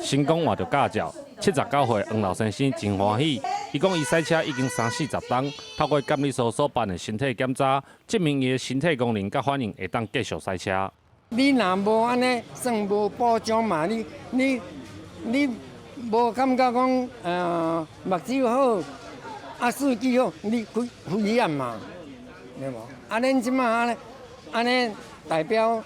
成功換著駕照。79歲黃老先生真歡喜，伊講伊駛車已經三四十冬，透過監理所所辦的身體檢查，證明伊的身體功能佮反應會當繼續駛車。你若無按呢，算無保障嘛？你你你無感覺講，目睭好，啊，視力好，你危危險嘛？對無？啊，恁這馬按呢，按呢代表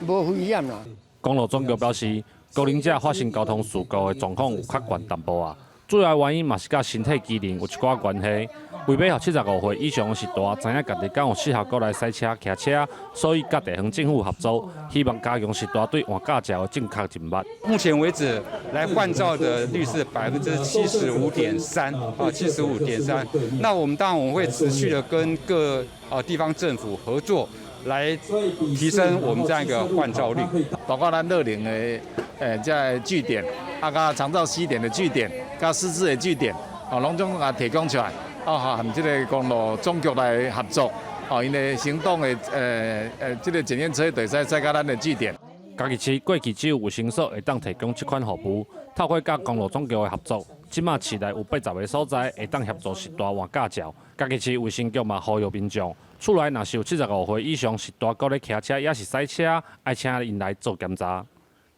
無危險啦。公路總局表示，高齡者發生交通事故的狀況有較懸淡薄仔，主要原因嘛是佮身體機能有一寡關係。為欲予75歲以上的序大知影家己敢有適合閣來駛車騎車，所以佮地方政府合作，希望加強序大對換駕照的正確認捌。目前為止，來換照的率是75.3%啊，七十五點三。那我們當然我們會持續的跟各地方政府合作，來提升我們這樣一個換照率。包括咱樂齡的這个據點，啊，佮長照 C 點的據點，佮失智的據點，哦，攏總共提供出來，哦，和這个公路總局來合作，哦，𪜶的行動的這个檢驗車會使駛到咱的據點。嘉義市過去只有衛生所會當提供這款服務，透過佮公路總局的合作，這馬市內有80個所在會當協助序大換駕照。嘉義市衛生局嘛呼籲民眾，厝內若是有七十五歲以上序大閣咧騎車，抑是駛車，愛請𪜶來做檢查。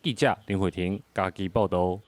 記者林慧婷嘉義報道。